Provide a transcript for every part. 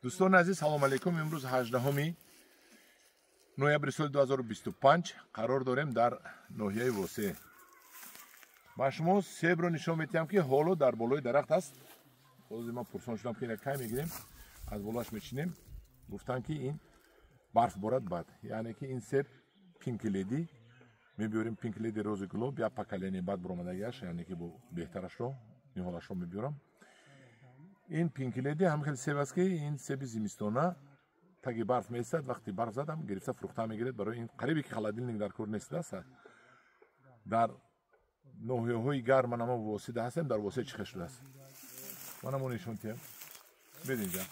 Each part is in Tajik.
Дӯстони азиз, салом алейкум. Имрӯз 18 ноябри соли 2025 қарор дорем дар ноҳияи Восе. Ба шумо себро нишон медиҳам, ки ҳоло дар болои дарахт аст. Ҳозир ман пурсон шудам, ки ина кай мегирем, аз болоаш мечинем. Гуфтанд, ки ин барф борад бад. Яъне ки ин себ Pink Lady мебиёрем, Pink Lady Рози Гулоб, як поколение баъд баромадагиаш, яъне ки бо беҳтарашро ниҳолашро мебиёрам. Ин Pink Lady ҳам хеле себ аст, ки ин себи зимистона таги барф меистад, вақти барф задам гирифта фурӯхта мегиред. Барои ин қарибе ки холодильник дар кор нест аст. Дар ноҳияҳои гарм ман ама Восида ҳастем, дар Восе чӣ хел шудааст? Ман амо нишон тиҳам. Бед инҷа.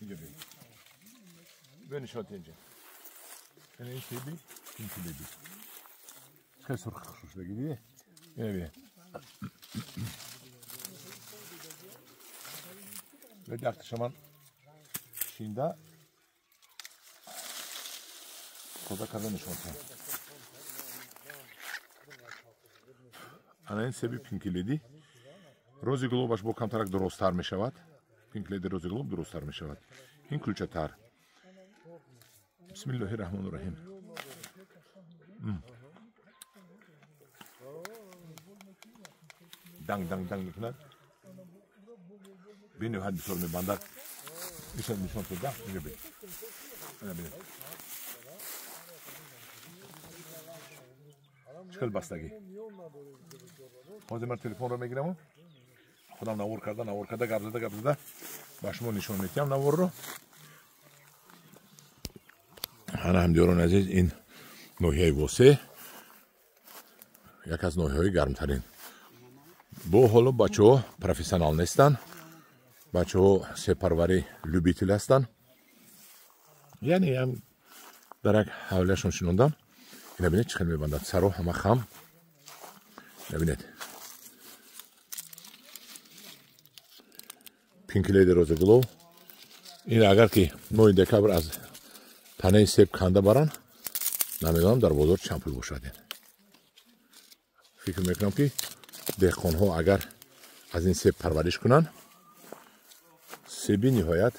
Инҷа бед. Бе нишон тиҳ инҷа. Ин ин себи Pink Lady. Чӣ хел сурх шудагӣ дидӣ? Ина бинед. Бед якташа ман чинда тоза карда нишон тиҳам. Ана ин себи Pink Lady. Рози Гулобаш бо камтарак дуросттар мешавад. Pink Lady Рози Гулоб дуросттар мешавад. Ин кулчатар. Бисмиллоҳи раҳмони раҳим. Данг данг данг мекунад. Бениҳоят бисёр мебандад. Нишон нишон туда, инҷа бин. Ана бинед. Чӣ хел бастагӣ. Ҳозир ман телефонро мегираму худам навор карда, навор карда, гап зада, гап зада ба шумо нишон медиҳам наворро. Ана ҳамдиёрони азиз, ин ноҳияи Восе як аз ноҳияҳои гармтарин. Бо ҳоло бачаҳо профессионал нестанд, бачаҳо себпарварӣ любитель ҳастанд. Яъне ҳам дар як ҳавлияшон шинондам. Ина бинед, чӣ хел мебандад, саро ҳама хам. Ина бинед. Pink Lady Рози Гулоб. Ин агар ки моҳи декабр аз танаи себ канда баранд, намедонам дар бозор чанд пул бошад. Фикр мекунам, ки деҳқонҳо агар аз ин себ парвариш кунанд, себи ниҳоят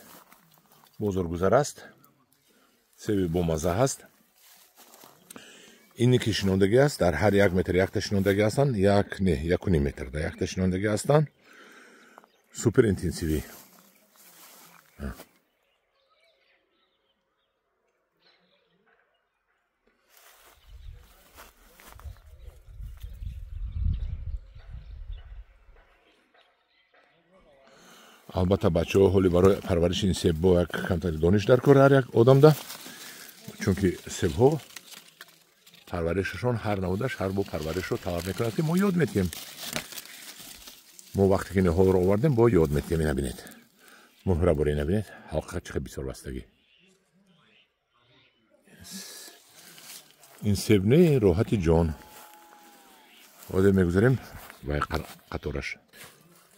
бозоргузар аст, себи бомазза ҳаст. Ине ки шинондагӣ аст, дар ҳар як метр якта шинондагӣ ҳастанд, як не, 1.5 метр дар якта шинондагӣ ҳастанд. Супер интенсивӣ. Албатта, бачаҳо ҳоли барои парвариши ин себҳо як камтари дониш дар кор ҳар як одамда, чунки себҳо парваришашон ҳар навудаш ҳар бо парваришро талаб мекунад, ки мо ёд медиҳем. Мо вақте ки ниҳолро овардем, бо ёд медиҳем. Ина бинед, муҳра бора, ина бинед, ҳалқа чӣ хел бисёр бастагӣ. Ин себ не, роҳати ҷон. Ҳозир мегузарем вай қатораш.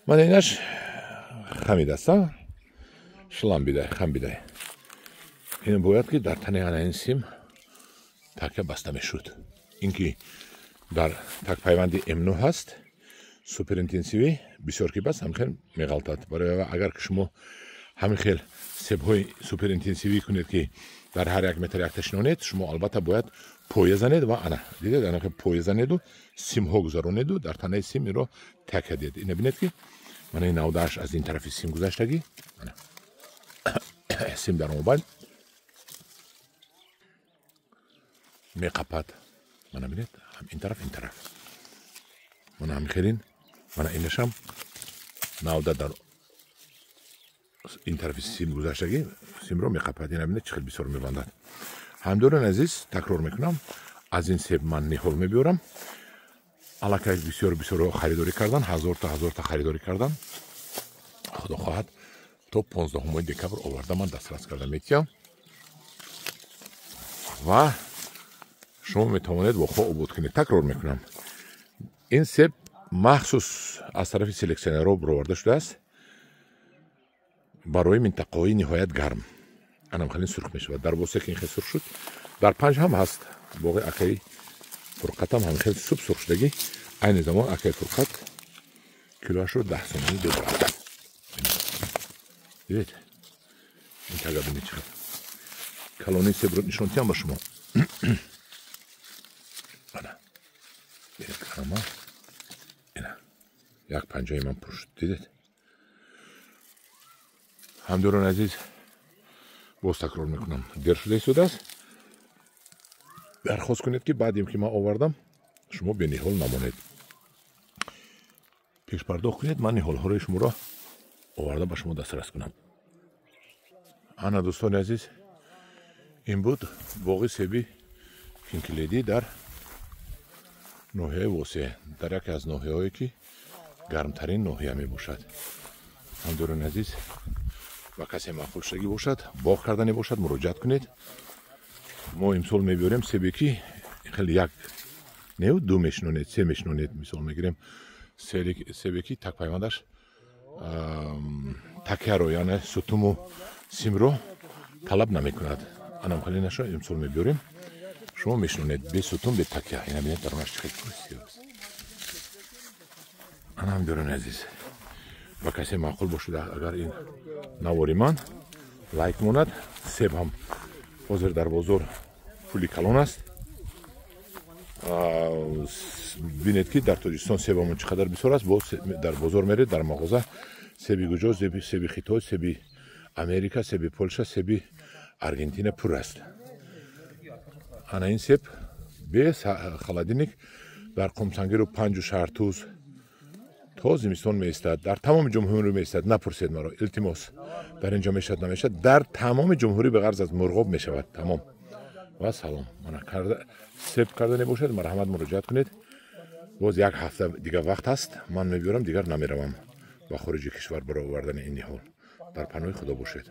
Мана инаш хамид аст, шилам бидай, хам бидай. Ин бояд ки дар тани ана ин сим такя баста мешуд. Ин ки дар такпайванди М9 ҳаст, суперинтенсивӣ, бисёр ки бас ҳамин хел меғалтад. Барои агар ки шумо ҳамин хел себҳои суперинтенсивӣ кунед, ки дар ҳар як метр якта шинонед, шумо албатта бояд поя занед ва ана дидед, ана поя занеду симҳо гузаронеду дар танаи сим инро такя диҳед. Ина бинед, ки мана ин навдааш аз ин тарафи сим гузаштагӣ, сим дар мобайн меқапад. Мана бинед, ҳам ин тараф, ин тараф. Мана ҳамин хелин, мана инашам навда дар ин тарафи сим гузаштагӣ, симро меқапад. Ина бинед, чӣ хел бисёр мебандад. Ҳамдиёрони азиз, такрор мекунам, аз ин себ ман ниҳол мебиёрам. Аллакай бисёр бисёрҳо харидорӣ кардан, ҳазорта ҳазорта харидорӣ кардан. Худо хоҳад, то 15 декабр оварда ман дастрас карда метиҳам ва шумо метавонед боғҳо обод кунед. Такрор мекунам, ин себ махсус аз тарафи селексионерҳо бароварда шудааст барои минтақаҳои ниҳоят гарм. Анам хеле сурх мешавад. Дар Восе ки ин хел сурх шуд, дар Панҷ ҳам ҳаст боғи акаи Фурқатам ҳам хел суб сурх шудагӣ. Айни замон акаи Фурқат килоашро 10 сомонӣ дод. Дидед? Ин тага бинед чӣ қадр калони себро нишон тиҳам ба шумо. Ана бинед, ама ина як панҷаи ман пур шуд, дидед? Ҳамдорони азиз, боз такрор мекунам, дер шуда истодааст. Дархост кунед, ки баъдем ки ман овардам, шумо бениҳол намонед. Пешпардохт кунед, ман ниҳолҳои шуморо оварда ба шумо дастрас кунам. Ана, дӯстони азиз, ин буд боғи себи Кинг Леди дар ноҳияи Восе, дар яке аз ноҳияҳое ки гармтарин ноҳия мебошад. Ҳамдорони азиз, ба касе маъқул шудагӣ бошад, боғ кардане бошад, муроҷиат кунед. Мо имсол мебиёрем себе ки хеле як неу ду мешинонед, се мешинонед. Мисол мегирем, себе ки такпайвандаш такяро, яъне сутуму симро талаб намекунад. Анам хеле наша имсол мебиёрем, шумо мешинонед бе сутун, бе такя. Ина бинед, дарунаш чӣ хел красиво аст. Ана, ҳамдорони азиз, ба касе маъқул бошад агар ин навори ман, лайк монад. Себ ҳам ҳозир дар бозор пули калон аст. Бинед, ки дар Тоҷикистон себамон чӣ қадар бисёр аст. Боз дар бозор меред, дар мағоза себи куҷо? Себи Хитой, себи Америка, себи Полша, себи Аргентина пур аст. Ана ин себ бе холодильник дар Қумсангиру Панҷу Шаҳртуз то зимистон меистад, дар тамоми ҷумҳурӣ меистад. Напурсед маро, илтимос, дар ин ҷо мешавад, намешавад. Дар тамоми ҷумҳурӣ ба ғарз аз Мурғоб мешавад. Тамом ва салом. Мана карда себ кардане бошад, марҳамат, муроҷиат кунед. Боз як ҳафта дигар вақт ҳаст, ман мебиёрам, дигар намеравам ба хориҷи кишвар барои овардани ин ниҳол. Дар паноҳи Худо бошед.